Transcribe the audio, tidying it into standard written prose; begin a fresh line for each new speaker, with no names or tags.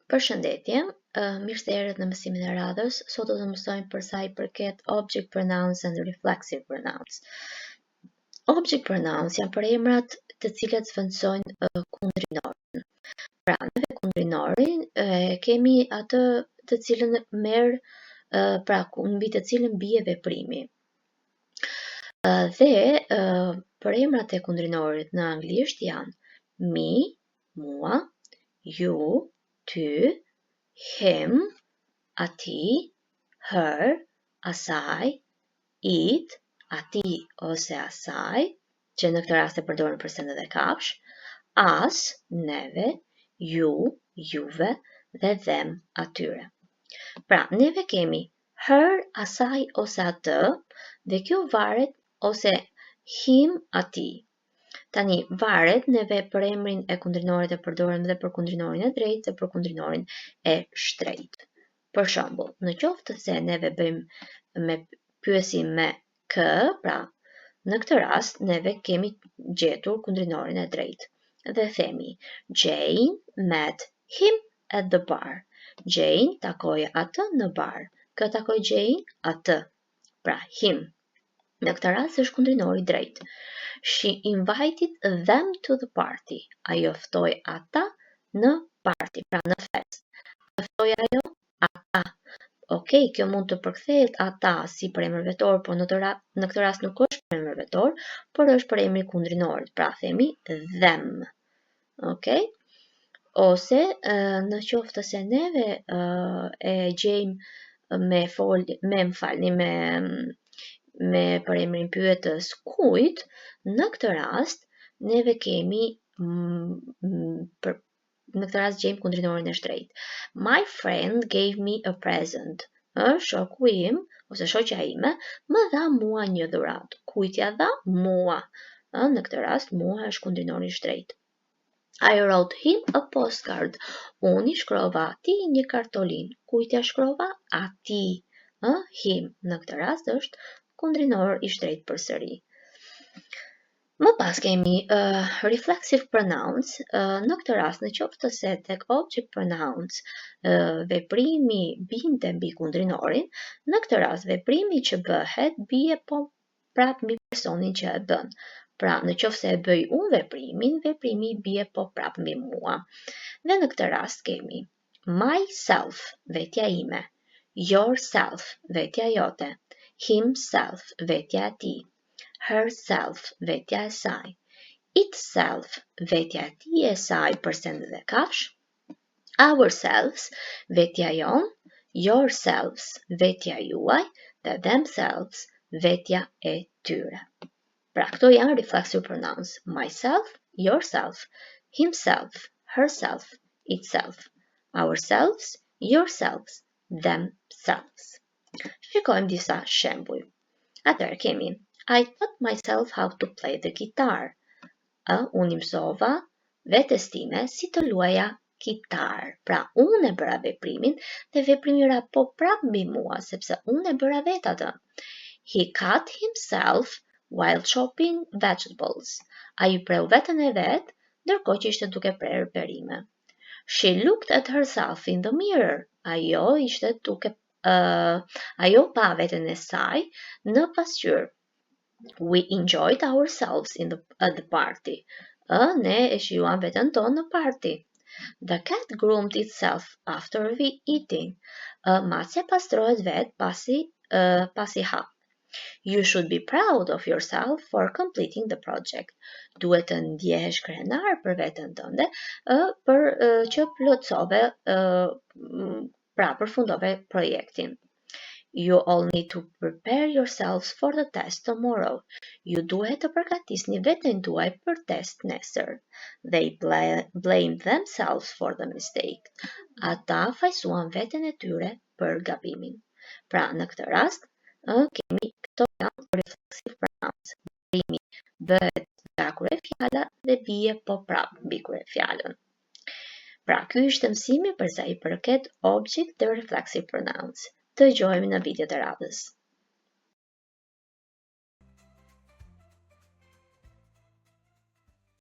Përshëndetje, mirë se erdhët në mësimin e radhës. Sot do të mësojmë për sa i përket object pronouns and reflexive pronouns. Object pronouns janë përemrat të cilët zëvendësojnë kundrinorin. Pra, neve kundrinorin e kemi atë të cilën merr pra mbi të cilën bie veprimi. Dhe përemrat e kundrinorit në anglisht janë me, mua, you, ty, him, atij, her, asaj, it, atij ose asaj, që në këtë rast e përdoren për sende dhe kafsh, us, neve, you, juve dhe them, atyre. Pra, neve kemi her, asaj ose atë, dhe kjo varet ose him, atij. Tani, varet, neve përemrin e kundrinorit e përdorim dhe për kundrinorin e drejtë dhe për kundrinorin e shtrejtë. Për shembull, në qoftë se neve bëjmë me pyesim me kë, pra në këtë rast neve kemi gjetur kundrinorin e drejtë dhe themi Jane met him at the bar. Jane takoi atë në bar. Kë takoi Jane? Atë. Pra him. Në këtë rast është kundrinori i drejtë. She invited them to the party. Ajo ftoi ata në party, pra në fest. Kë ftoi ajo? Ata. Ok, kjo mund të përkthehet ata si përemër vetor, por në, të ra në këtë rast nuk është përemër vetor, por është përemri kundrinorit, pra themi them. Ok? Ose në qoftë se neve e gjejmë me fol, me më falni, me me përemrin pyetës kujt, në këtë rast neve kemi për në këtë rast gjejmë kundrinorin e shtrejtë. My friend gave me a present. Ë, shoku im ose shoqja ime më dha mua një dhuratë. Kujt ja dha? Mua. Ë, në këtë rast mua është kundrinori i shtrejtë. I wrote him a postcard. Unë i shkrova atij një kartolinë. Kujt ja shkrova? Atij. Ë, him. Në këtë rast është kundrinor i shtrejtë përsëri. Më pas kemi reflexive pronouns. Në këtë rast, në qoftë se tek object pronouns veprimi binte mbi kundrinorin, në këtë rast veprimi që bëhet bie po prap mbi personin që e bën. Pra, në qoftë se e bëj unë veprimin, veprimi bie po prap mbi mua. Dhe në këtë rast kemi myself, vetja ime, yourself, vetja jote, himself, vetja e tij, herself, vetja e saj, itself, vetja e tij e saj për sende dhe kafsh, ourselves, vetja jonë, yourselves, vetja juaj, dhe themselves, vetja e tyre. Pra, këto janë reflexive pronouns. Myself, yourself, himself, herself, itself, ourselves, yourselves, themselves. Shikojmë disa shembuj. Atëherë kemi I taught myself how to play the guitar. Ë, unë i mësova vetes time si të luaja kitar. Pra, unë e bëra veprimin dhe veprimi ra po prap mbi mua, sepse unë e bëra vetë atë. He cut himself while chopping vegetables. Ai preu veten e vet ndërkohë që ishte duke prerë perime. She looked at herself in the mirror. Ajo ishte duke ajo pa veten e saj në pasqyrë. We enjoyed ourselves in the, at the party. Ë, ne e shijuam veten tonë në party. The cat groomed itself after eating. Ë, macja pastrohet vet pasi pasi ha. You should be proud of yourself for completing the project. Duhet të ndjehesh krenar për veten tënde, ë për që plotësove ë pra përfundove projektin. You all need to prepare yourselves for the test tomorrow. Ju duhet të përgatisni veten tuaj për test nesër. They blame themselves for the mistake. Ata fajsuan veten e tyre për gabimin. Pra, në këtë rast, ë, kemi këto janë reflexive pronouns. Veprimi bëhet nga kryefjala dhe bie po prap mbi kryefjalën. Pra, ky ishte mësimi për sa i përket object dhe reflexive pronouns. Dëgjohemi në videot e radhës.